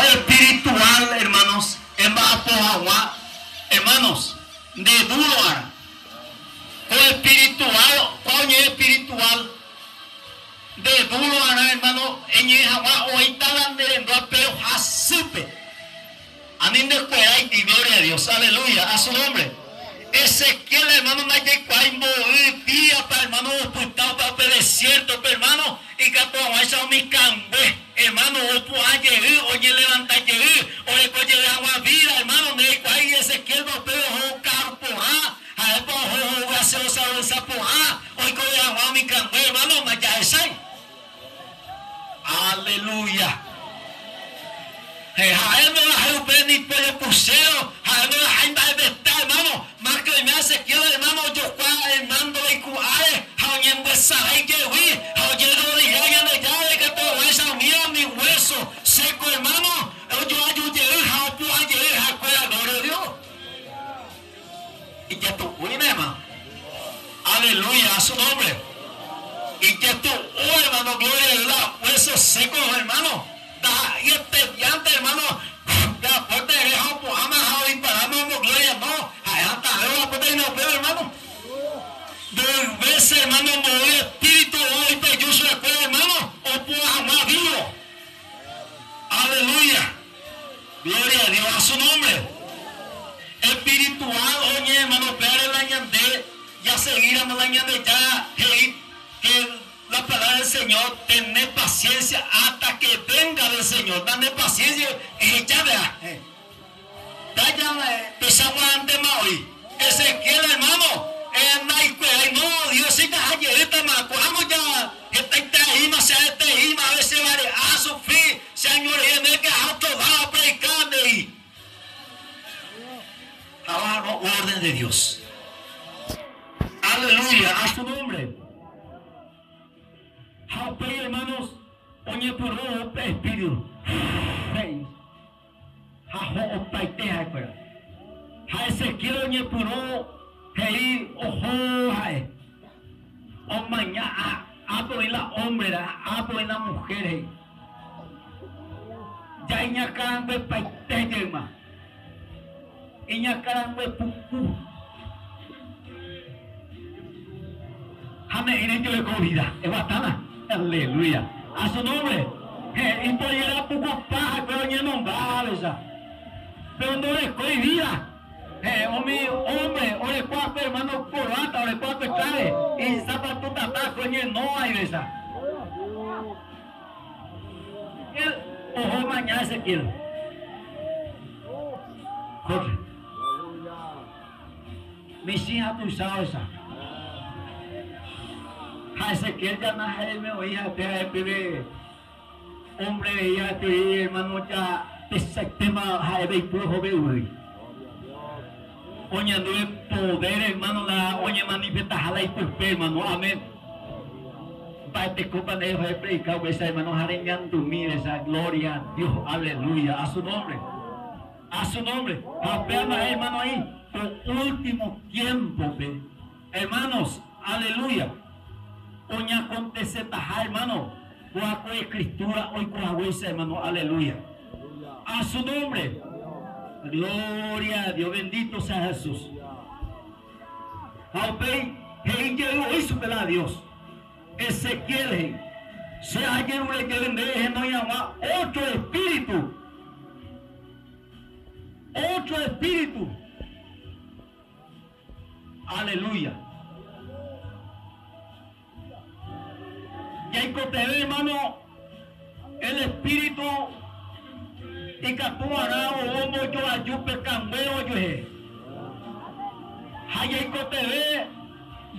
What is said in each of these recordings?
Espiritual, hermanos, emba'apo haguã, hermanos, nde duro arã. Ko espiritual, ko oñe'ẽ espiritual, nde duro arã, hermano, eñe'ẽ haguã oĩta la nde rendua pero hasýpe. Ani ndekueráiti, gloria a Dios, aleluya, a su nombre. Ezequiel hermano ndajaikuaái mboy díapa hermano opyta upe upe desierto-pe hermano, ikatu hag̃uáicha umi kangue, hermano, opu'ã jey, oñelevanta jey, oreko jey hag̃ua vida, hermano, ndajaikuaái Ezequiel-pa upépe oho okaru porã, ha'épa oho ho'u gaseosa ro'ysã porã, oikove hag̃ua umi kangue, hermano, ndajahechái. Aleluya. Ha'e ndorahái upe ni pollo puchéro, ha'e ndorahái mba'eveta, hermano. Más que oime Ezequiel, hermano, ojokua hermano ndoveiku'áre ha oñembyesarái jevy ha ojerodilla Ñandejára ikatu haguãicha umíva umi hueso seco, hermano, ojoaju jey ha opu'ã jey ha'ekuéra, gloria a Dios. Ijetu'úine, hermano. Aleluya, a su nombre. Ijetu'u, hermano, gloria a Dios, la hueso seco, hermano. Ndaha'éi estudiante, hermano, la puerta ere ha opu'ãma ha odisparáma homo gloria, no. Ha'e hatãve oguapýta hína upéva, hermano. Mboy veces, hermano, mboy espíritu ou oipeju chupekuéra, hermano, opu'ã hag̃ua vivo. Aleluya. Gloria a Dios, a su nombre. Espiritual oñe hermano upévare la ñande jaseguíramo la Ñandejára he'i que la palabra del Señor tené paciencia hasta que venga del Señor. Dane paciencia ehecha vea. Taja pechaguaántema oĩ. Ezequiel hermano, ndaikuerái no Dios che jaha jeýtama ko'ág̃a ja hetaitereíma che aetereíma ave che vare'a asufri che añorei améke aha otro lado apredika nde'i. Ha oha'arõ orden de Dios. Aleluya, a su nombre. Ha upéi hermanos oñepyrũ upe espíritu he'i. Ha ho'opaite ha'ekuéra. Ha Ezequiel oñepyrũ he'i oho ha'e, Omaña ápe oĩ la hombre ha ápe oĩ la mujer he'i. Ja iñakãranguepaite jeyma. Iñakãrangue puku. Ha ne'ĩre joreko vida. Eguatána. Aleluya. A su nombre. He'i ipojera pukupa ha'ekuéra oñenomba hávecha. Pero ndorekói vida. He'i umi hombre oreko akue hermano corbata, oreko akue traje, izapatu tata akue oñeno aivecha. Él oho maña Ezequiel. Corre. Michĩ ha tuicha ohecha. Ha Ezequiel ja naha'éime oĩ ha'ete ha'e peve hombre rei ha'ete oĩ hermano ja tesaitéma ha'éve ipu ohove yvýgui. Oñanduve poder hermano la oñemanifestaha la ipype hermano. Amén. Mba'etekópa nde ohe predika upéicha hermano ha reñandumi esa gloria a Dios. Aleluya. A su nombre. A su nombre. Ha upéva mba'e hermano ahí, ko último tiempo-pe, hermanos, aleluya, oñacontecetaha, hermano, kóa ko escritura oiko haguéicha, hermano, aleluya. A su nombre. Gloria a Dios, bendito sea Jesús. Ha upéi he'i jey oĩ chupe la Dios. Ezequiel he'i, Che ajerure jey nde ehenói hag̃ua ótro espíritu. Ótro espíritu. Aleluya. Jaikotevẽ, hermano, el espíritu ikatu va'erã ou ombojoaju pe kangue ojuehe. Ha jaikotevẽ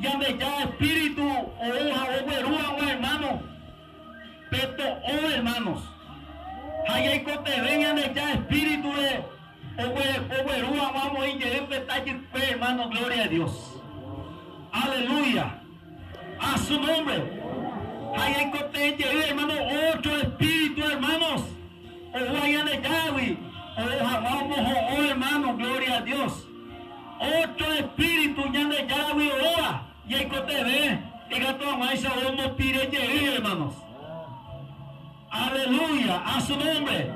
Ñandejára espíritu ou ha ogueru hag̃ua, hermano, Pe to'o, hermanos, ha jaikotevẽ Ñandejára Espíriture oguereko ogueru hag̃ua omoĩ jey pe tajykue, hermano, gloria a Dios. Aleluya. A su nombre. Ha jaikotevẽ jey, hermano, otro Espíritu, hermanos, oúva Ñandejáragui, ou hag̃ua omoho'õ, hermano, gloria a Dios. Otro Espíritu Ñandejáragui oúva, Ñaikotevẽ ikatu hag̃uáicha omopire jey, hermanos. Aleluya, a su nombre.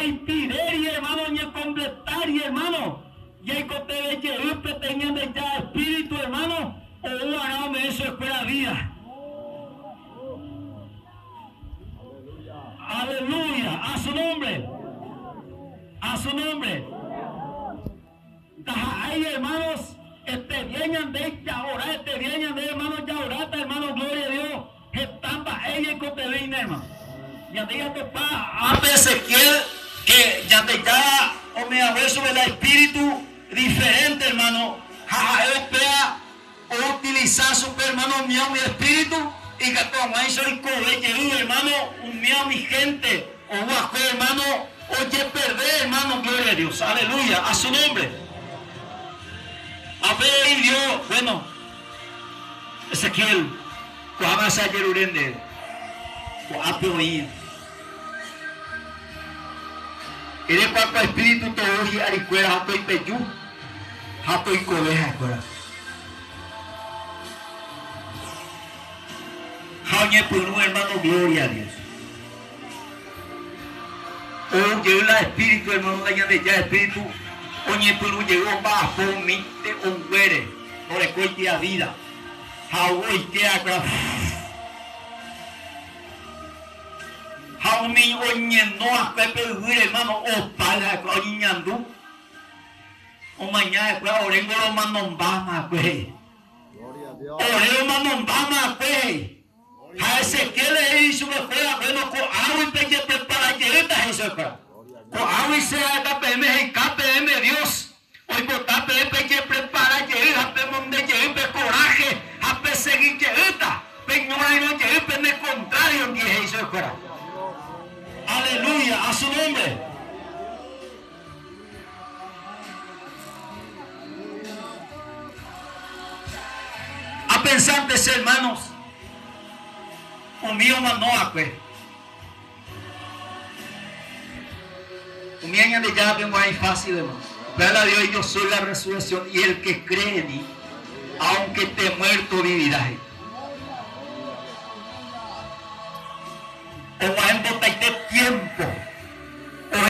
Oñemoĩpirégui, hermano, oñekompletári, hermano, jaikotevẽ jey peteĩ Ñandejára Espíritu, hermano, ou va'erã ome'ẽ chupekuéra vida. Aleluya. A su nombre. A su nombre. Ndaha'éi, hermanos, este día ñande ja'ora, este día ñande, hermano, ja'oráta, hermano, gloria a Dios, heta mba'e jaikotevẽina, hermano. Ñande jatopa ápe Ezequiel que Ñandejára ome'ãgue chupe la espíritu diferente, hermano, ha ha'e upéva Outilisa chupe hermano umíva umi espíritu ikatu hag̃uáicha oikove jey hermano umíva umi hénte ou va'ekue hermano ojeperde hermano gloria a Dios aleluya a su nombre ha pe he'i Dios bueno Ezequiel ko'ág̃a che ajerure ndéve ko'ápe oĩva ere kuaa espíritu tou hi'arikuéra ha toipeju Ha toikove ha'ekuéra. Ha oñepyrũ hermano gloria a Dios. Ou jey la espíritu hermano la Ñandejára espíritu oñepyrũ jey omba'apo umi te'õnguére ndorekóiti la vida ha ou oike ha'ekuéra ha umi oñeno va'ekue pe yvýre hermano opa ha'ekuéra oñeñandu Omaña va'ekue oréngo romanombáma va'ekue he'i. Ore romanombáma va'ekue he'i. Ha Ezequiel he'i ichupekuéra, Bueno, ko'águi pejeprepara jeýta, he'i chupekuéra. Ko'águi che ha'éta peẽme he'ika peẽme Dios oipota peẽ pejeprepara jey ha pemonde jey pe coraje ha pesegi jeýta peñorairõ jey pene contrario ndie, he'i chupekuéra. Aleluya, a su nombre. Apensánte che hermanos, umi omano'akue, umi Ñandejárape g̃uarã ifácil, hermanos. Upéva la Dios, yo soy la resurrección y el que cree en mí, aunque esté muerto, vivirá, he'i.